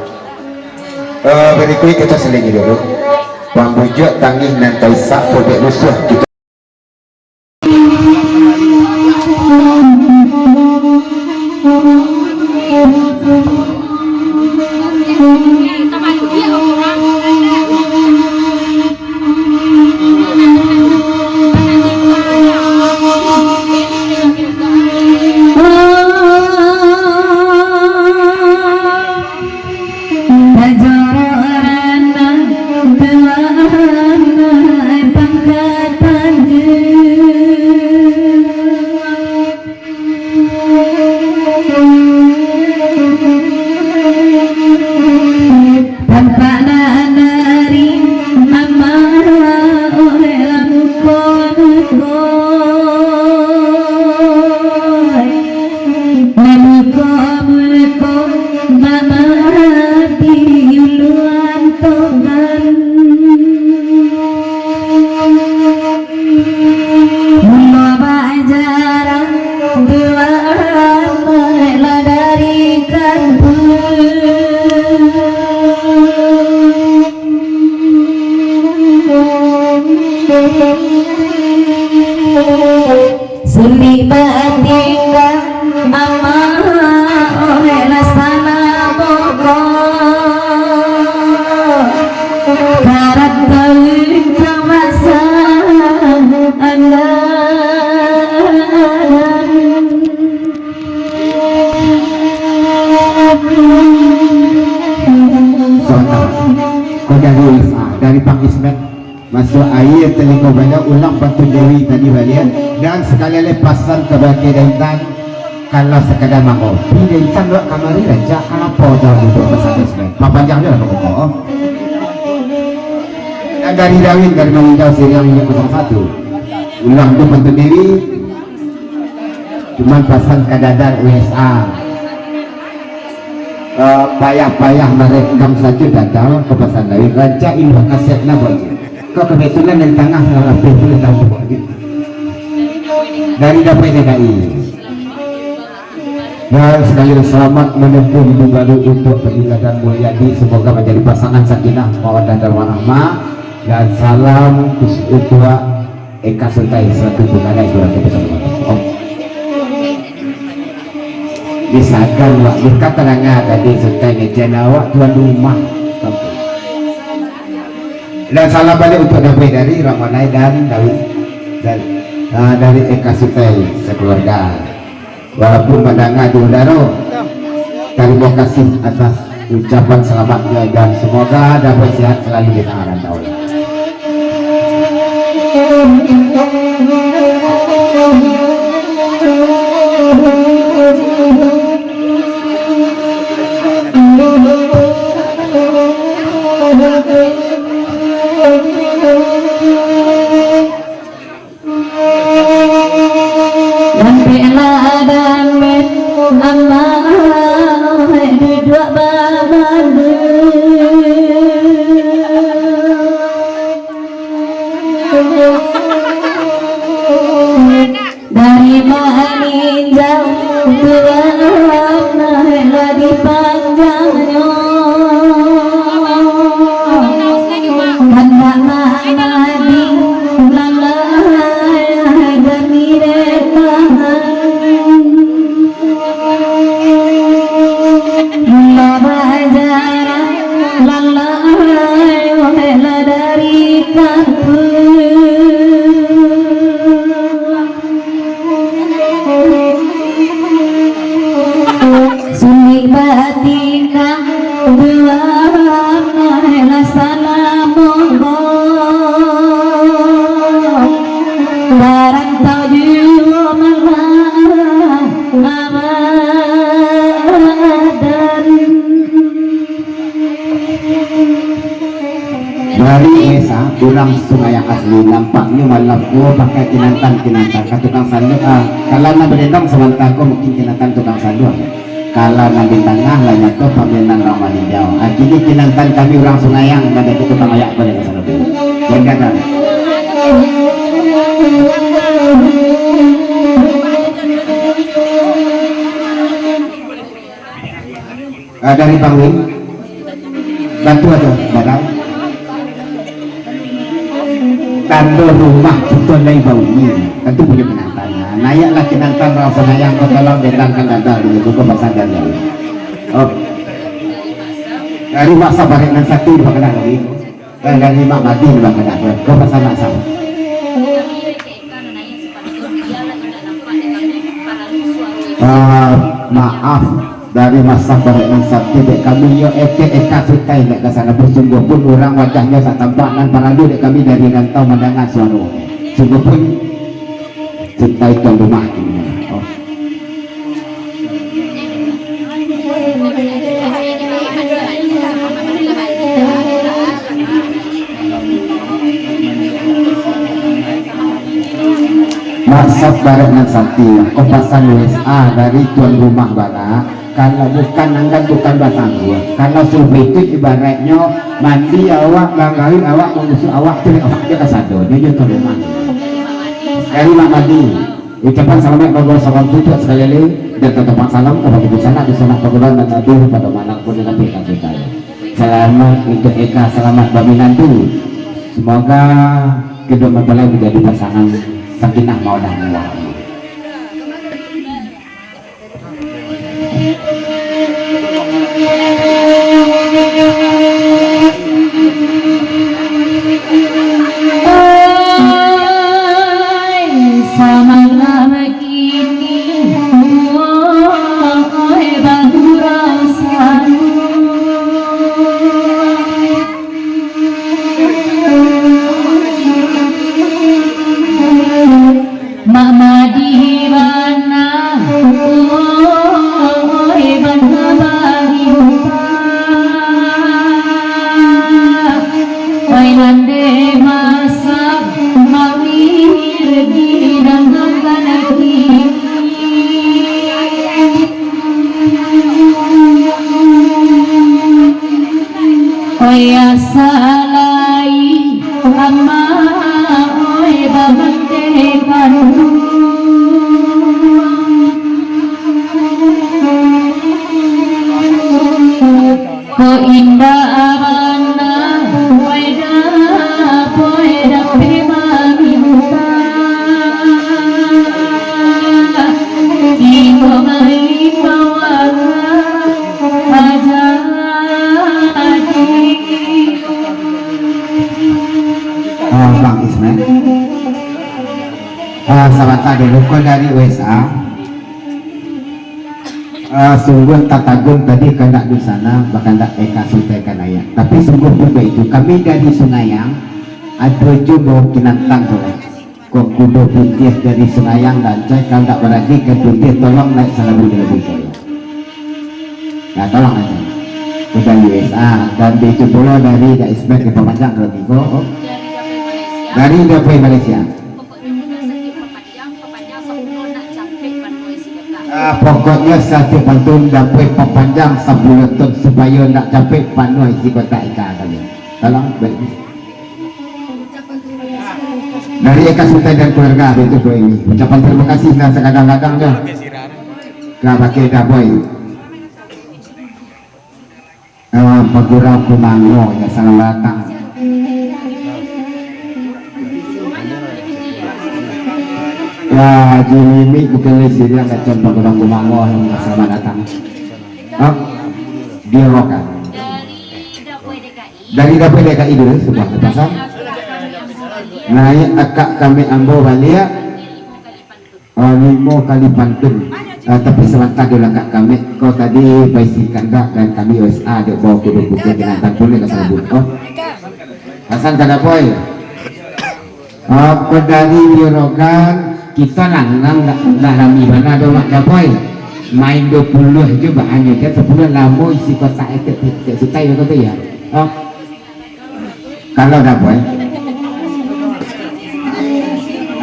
Eh, barikuik kito salingi dulu. Pambujuak tangih nan taisak, pobek lusuah kito. Dari U S A, dari Pak Ismet, masuk aia talingo baliau, ulang pantun Dewi tadi balian, dan sakali lai pasan kabake Daintan, kalau sakadar mangopi, Daintan awak kamari rancak, kanapo tahu duduak pasan Ismet? Papanjang jo lah pokok. Dan dari Dawin, dari Maninjau, Siriang, minyak kosong satu. Ulang tu pantun Dewi, cuman pasan ka dadar U S A. Eh, payah-payah marekam sajo dadar, ko pasan Dawin, rancak imbah kaset lah, Bang. Ko kebetulan dari tangah, salah rapih tu, tahu, Bang. Dari Dapur D K I. Dan sekali lagi selamat menempuh hidup baru untuk Fadila dan Mulyadi. Semoga menjadi pasangan sakinah, mawaddah dan warahmah. Dan salam khusus untuk Eka Sutai selaku penggadai keluarga besar. Oh. Disagan wak, bukan terangah tadi Sutai ngejen awak tuan rumah. Dan salam balik untuk Nabi dari Ramalai dan Dawi. Dan, ah, dari Eka Sutai sekeluarga. Walaupun mandanga di udaro, tarimo kasih atas ucapan salamatnyo dan semoga Dawi sehat selalu di tangah rantau. Lampek lah dame, amah duduak babandu. Dari maninjau tuan, lah dipanjangnyo. Kandak manadi lalai dami dek tahan. Mula bajalan lalai, lah dari kampuang. Sulik batingkah, lah salamo ko. Barantau juo malah abadan. Dari Esa, urang Sungai yang asli, nampaknyo malam ko pakai kinantan-kinantan ka tukang sanduak, ah, kalau nan badendang sabanta ko mungkin kinantan tukang sanduak. Kalau nan di tangah lah nyato paminan urang Maninjau. Ah, kini kinantan kami urang Sungayang badaki tukang ayak ko dek ka sanduak. Jangan. Ah, dari Bang Win. Bantu aja, barang. Tando rumah kito lai bauni. Tantu punyo kinantan. Nah, naiaklah kinantan rasa sayang ko, tolong dendangkan dada dulu, buka pasang dada. Oh. Dari masa barek nan satu di bakadah lagi. Eh, dari Mak Mati di bakadah. Buka pasang nak sama. Ah, maaf, dari masa barek nan satu dek kami, yo, Eke Eka Sutai dek ka sana, sungguahpun urang wajahnyo dak tampak, nan paralu dek kami dari rantau mandanga suaro. Sungguahpun Sutai tuan rumah kini. Oh. Maksud barek nan sati, ko pasan W S A dari tuan rumah bana, kalau bukan anggan bukan batangguah. Kalau subuh itu ibaratnyo mandi awak, manggawi awak, mangusuak awak, tu awak je kasado, nyo je tuan rumah. Dari Mak Madi, ucapan salamaik babawa salam tutup sakali lai, dan tatapan salam kabake dunsanak, dunsanak paguruan nan hadir pado malam ko di napi ka sutai. Salamaik untuk Eka, salamaik baminantu. Semoga kedua mempelai menjadi pasangan sakinah mawadah warahmah. Ai, samalam kini, woi, bagurau salu. Yo salai amak oi bamandekan. Ko indak bana, oi dapoi dapek maminta. Iko maimbau aja. Ah, Bang Ismail. Ah, sabanta dulu, ko dari U S A. Ah, sungguah tatagun tadi kandak di sana, bakandak eka sutai ka naiak. Tapi sungguah pun baitu, kami dari Sungayang, ado jo bawa kinantang tu lah. Ko kudo putiah dari Sungayang, Dancai, kandak barani ka putiah, tolong naiak salabu talabi dahulu. Nah, tolong aja. Ko dari U S A, dan itu pulo dari Daisbek di Pamanjang kalau tigo. Dari Dapoi Malaysia. Ah, pokoknyo satiok pantun dapek papanjang sabulan tu supayo ndak capek panuah isi kotak ika kalian. Tolong, baik. Dari Eka Sutai dan keluarga, itu poin ini. Ucapan terima kasih nan sagadang-gadangnyo. Ka bakeh Dapoi. Ah, Pagurau Kumango, yo, salamat datang. Wah, Haji Mimi bukan di sini, macam Pagurau Kumango, yo, salamat datang. Ah, di Rokan. Dari Dapoi D K I dulu, sebuah lepasan. Naiak akak kami ambo baliak. Ah, limo kali pantun. Ah, tapi sabanta dulu, Kak, kami ko tadi baisi kandak dan kami U S A dek bawa kudo putiah dengan pantun ni ka sabuik. Oh. Hasan ka Dapoi. Ah, ko dari Juragan, kito langang dah, dah rami bana do, Mak Dapoi. Main duo puluah jo bahanyo, jan sapuluah lamo isi kotak etek, etek sutai ko tu, yo. Oh. Kalau Dapoi,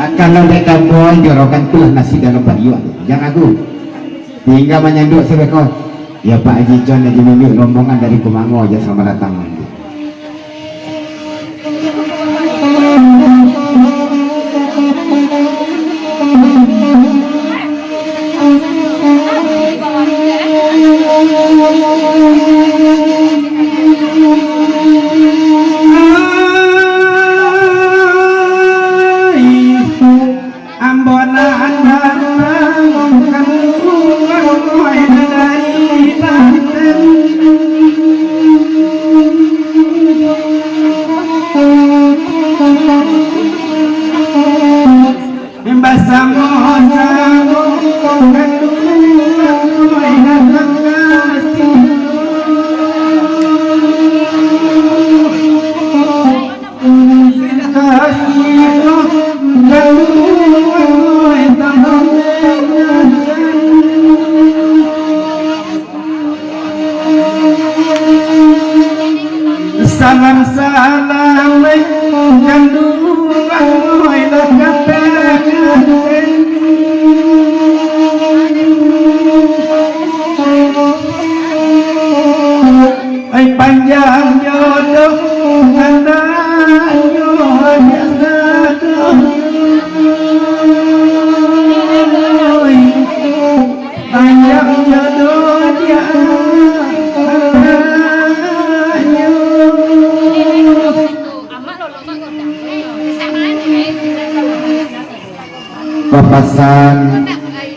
ah, kalau dek Dapoi, Juragan tu lah nasi dalam pariuak. Jan ragu. Tingga manyanduak sabeko. Yo, Pak Haji Con, Haji Mimik, rombongan dari Kumango, yo, salamat datang. Ambo nan datang kaluar dari Banten. Basamo-samo kaluar dari Banten. Salam-salam, kanduang, oi, lah kapek. Ai, panjang jodoh, anaknyo banyak sadonyo. Panjang jodoh, anaknyo. Papasan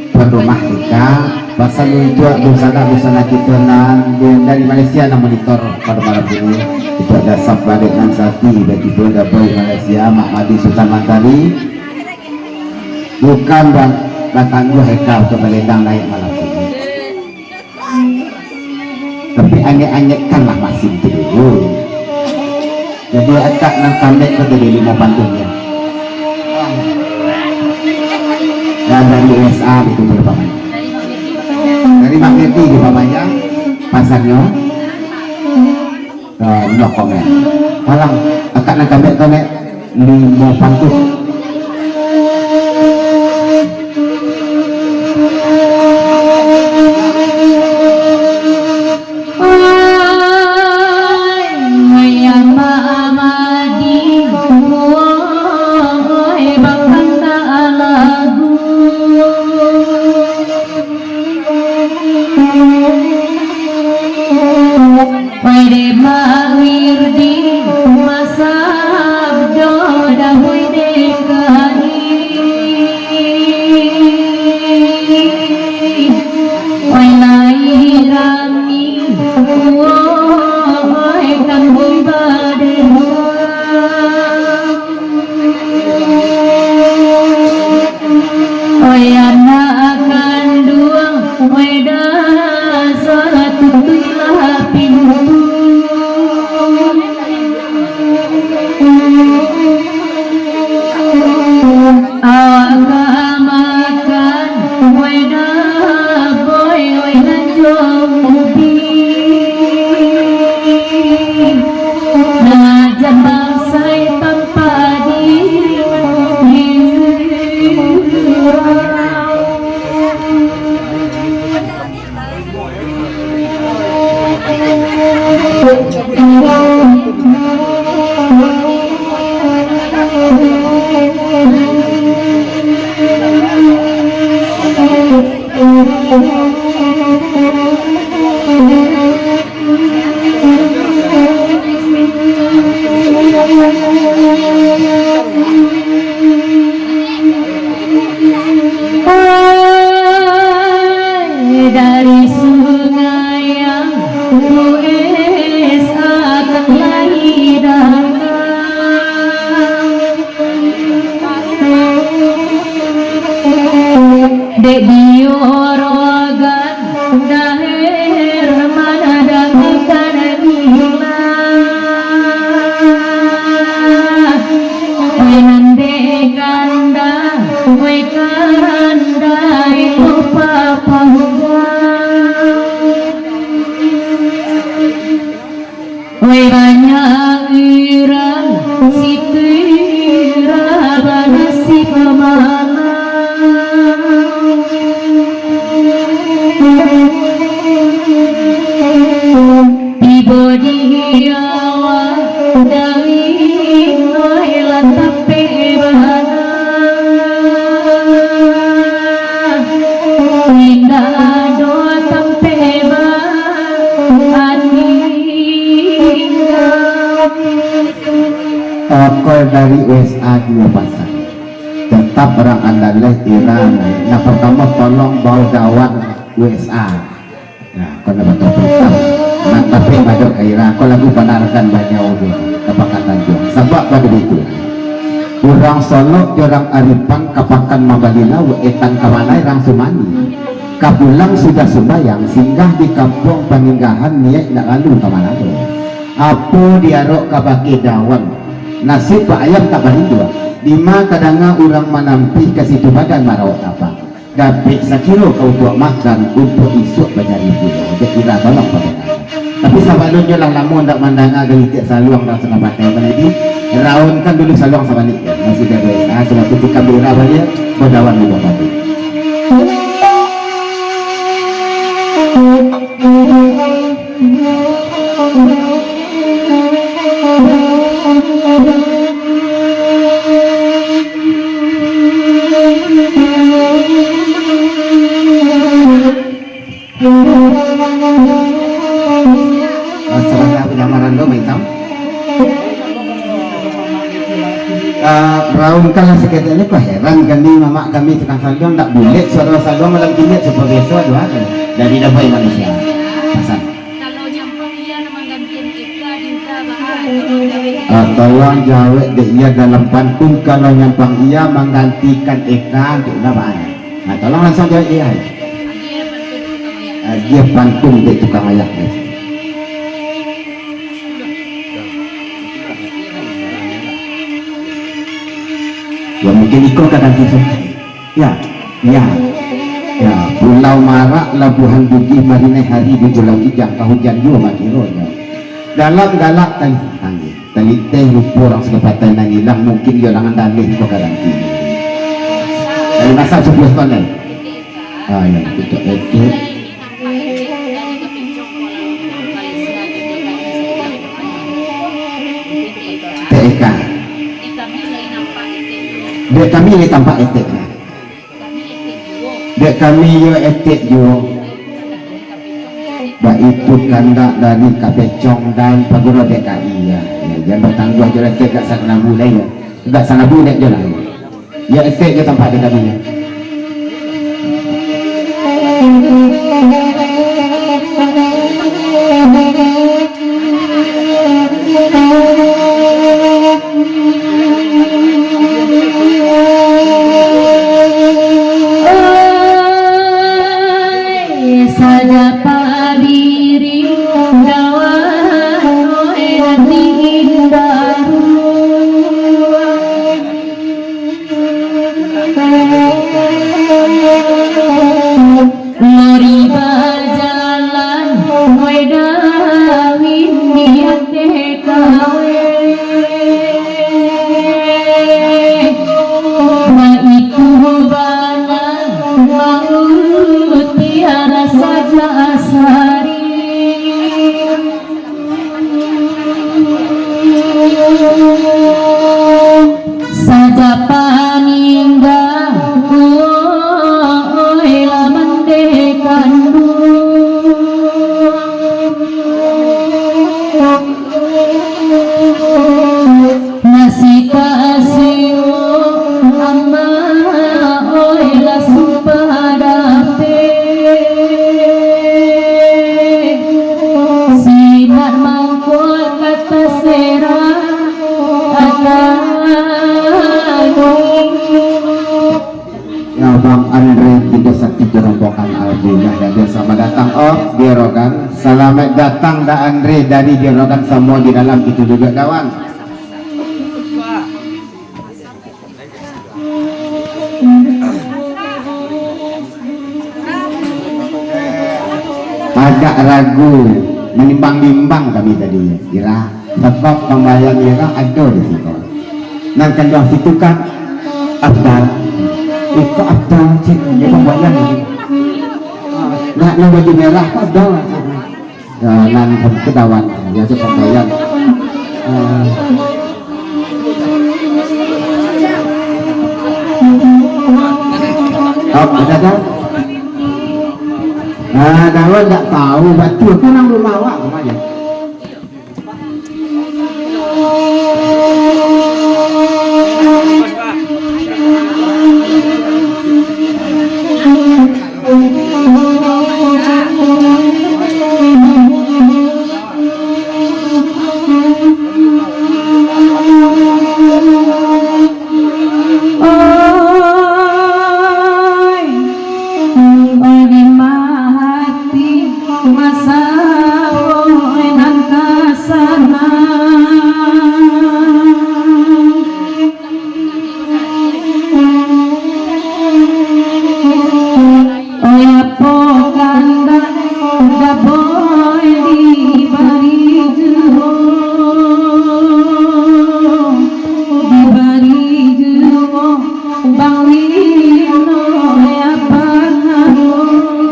tuan rumah ika, pasan untuak dunsanak-dunsanak kito nan di, dari Malaysia nan monitor pado malam kini. Untuak dasam baliak nan sati, baitu pulo Dapoi Malaysia, Mak Madi Sultan Mantari. Bukan ba-, batangguah eka untuak balendang naiak malam kini. Tapi angek-angekkanlah masin tu dulu. Jadi, akak nan kambek ko tadi limo pantunnyo. Nan dari U S A itu tu, Pak. Dari Mak Neti di Papanjang, pasannyo. Ah, no comment. Malang, akak nan kambek ko, Nek, limo pantun. Dek di jorogan daher manadangkan nila. Oi nan dek kanda, oi kanda, ilo papahuang. Oi, banyak urang sitira banasib malang. Tibo di awak dawin, oi, lah tapek bana. Indak ado tampek ba Okol dari U S A duo pasang. Tetap urang Andalas Iran. Nan partamo tolong bao dawan U S A. Nah, kau nak bantu perintah. Nak tapi badok ka Iran. Kau lagu panarakan banyak tu. Kapakatan tu. Sabab pada itu. Urang Solok jo urang Aripan kapakan mambali lauak, etan ka malai urang Sumani. Ka pulang sudah sumbayang, singgah di kampuang paninggahan, niaik nak lalu ka Manado. Apo diarok ka bakeh dawan, nasib bak ayam tak barinduak. Dima tadanga urang manampih, ka situ badan marawak tapak. Dapek sakiro ka untuak makan, untuak isuak banyari pulo. Dek Ira tolong padangakan. Tapi sabalun nyo lah lamo ndak mandanga galitik saluang nan sangapatai tadi, raunkan dulu saluang sabalik. Masih gado. Ah, sudah tu tikam di Ira baliak, badawan di bawah tu. Ah, sabanyak panyamaran tu, Maitam. Ah, raunkanlah saketek ni, kok heran kami, mamak kami tukang saluang, ndak bulek suaro saluang malam Jumat, supayo biaso doa kan. Dari dapai manusia. Pasang. Kalau nyampang iya nan manggantian Eka, dinta baa, tolong jawek. Ah, tolong jawek dek iya dalam pantun, kalau nyampang iya manggantikan Eka, dinta baa. Nah, tolong langsung jawek iya. Agiah pantun dek tukang ayak. Ya, mungkin iko ka ganti tu. Ya, ya. Ya, Pulau Marak, Labuhan Bugih, Marinai Hari di Pulau Kijang, ka hujan juo mah kironyo. Dalam galak tali tangih. Taliteh rupo urang sakapatah nan ilang, mungkin iyo langan daleh ko ka ganti. Dari masa sapuluah tahun lai. Ah, ya, betul. Oke. T E K. Dek kami lai tampak etek. Dek kami iyo etek juo. Baitu kandak dari Kapecong dan Paguro D K I, ya. Ya, jan batangguah jo lah, etek gak sanabu lai, ya. Gak sanabu dek jo lah. Ya, etek jo tampak dek kami, ya. Oi, sajak padiri dawan, oi, nan diindaru. Lori bajalan, oi, dawin di ateh kaweh. Andre Indo Sakti jo rombongan, alhamdulillah, hadir. Selamat datang, Om, di Rogan. Selamat datang, Da Andre, dari di Rogan, semua di dalam, kita juga, kawan. Agak ragu, menimbang-nimbang kami tadi, Ira. Sabab pambayang Ira ado di siko. Nan kanduang situ kan Abdal. Iko Abdal, cik, dia pambayang ni. Nak, nak baju merah ko Abdal. Ah, nan kedawan, ya, tu pambayang. Ah. Oh, ada dah? Ah, kawan tak tahu, batua tu nang rumah awak, rumah je. Oi, oi, limah ati, masa oi nan ka sanang. Oi, apo kandak daboi dibari juo, dibari juo, Bang Lino, oi, apo kabar?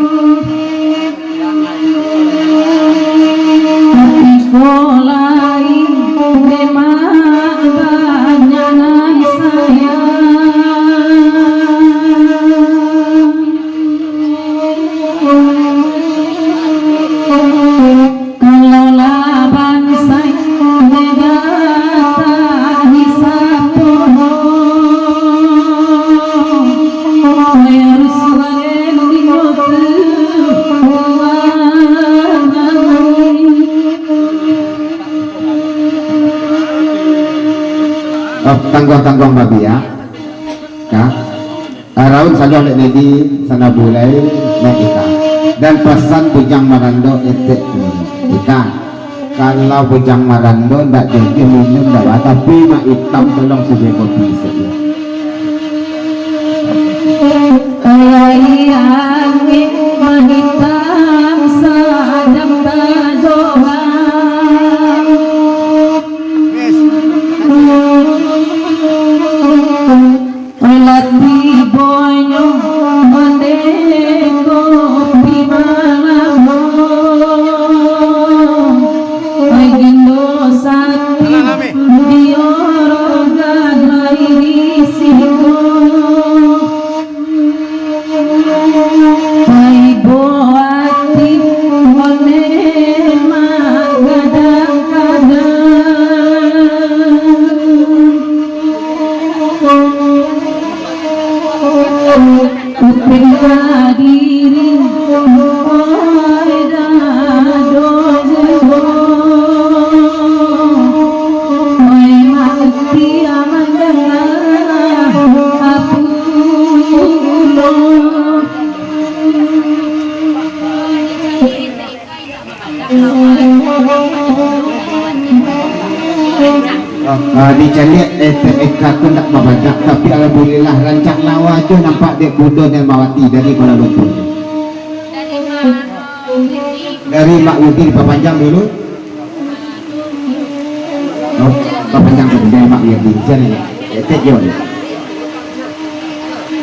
Tapi ko lai memang banyak nan sayang. Kalau lah bansai, nega tak hisap. Oh, tangguang-tangguang babiak, ka. Araun sajo dek Dedi, sana bulai, naik ika. Dan pasan Bujang Marando etek ika. Kalau Bujang Marando ndak jadi minum ndak ba, tapi Mak Itam tolong sudah kopi sajo. Kayak angin menghitam sadang tajohan. Lah tibonyo onde kopi malam, Bagindo Sakti di Orogan lai di siko. Taibo ati onde magadang-gadang. Kuping kadiri, oi dado juo, oi mati mandanga apulo. Ah, ah, dicaliak, eh, te-, eka tu ndak babadak, tapi alhamdulillah, rancak lawa jo nampak dek Bunda Nelmawati dari Kuala Lumpur. Dari Mak Widi dipapanjang dulu. Oh, papanjang dulu dari Mak Widi. Sini, etek jo.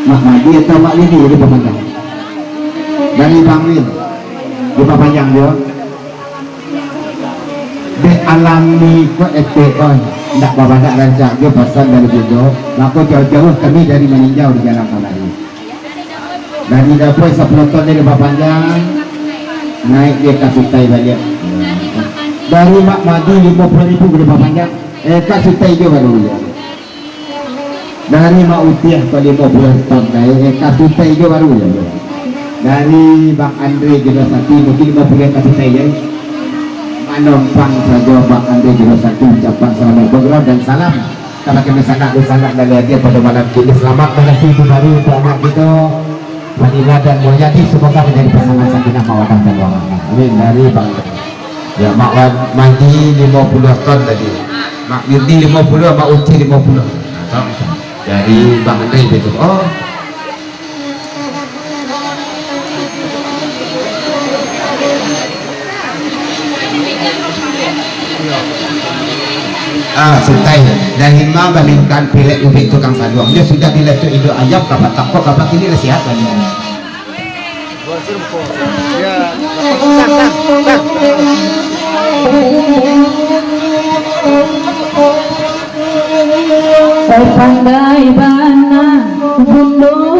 Mak Madi atau Mak Widi dipapanjang. Dari Bang Win dipapanjang jo. Dek alami ko etek ko, ndak babadak rancak jo pasan dari Budo, mako jauah-jauah kami dari maninjau di jalan kamari. Dari dapur sapuluah ton dari bapanjang, naik dia ka Sutai baliak. Dari Mak Madi limo puluah ribu dari bapanjang, eh, ka Sutai jo baru dia. Dari Mak Utiah ko limo puluah ton, dari, eh, ka Sutai jo baru jo. Dari Bang Andre Jero Sakti mungkin limo puluah ka Sutai jo. Manompang sajo Bang Andre Jero Sakti ucapan selamat bergerak dan salam kabake sanak dunsanak dari hati pado malam kini. Selamat malam minggu baru untuak anak kito. Fadila dan Mulyadi, semoga menjadi pasangan sakinah mawaddah dan warahmah. Amin. Dari Bang. Ya, Mak Wan-, Mahdi limo puluah ton tadi. Mak Mirdi limo puluah, Mak Uci limo puluah. Nah, tolong, tolong. Dari Bang Andre begitu. Oh. Ah, santai. Dari ma bamintan pilek ubek tukang saluang. Dia sudah dilecok induk ayam, ka patang ko, ka pakili lah sihat kan. Pandai bana, Bundo.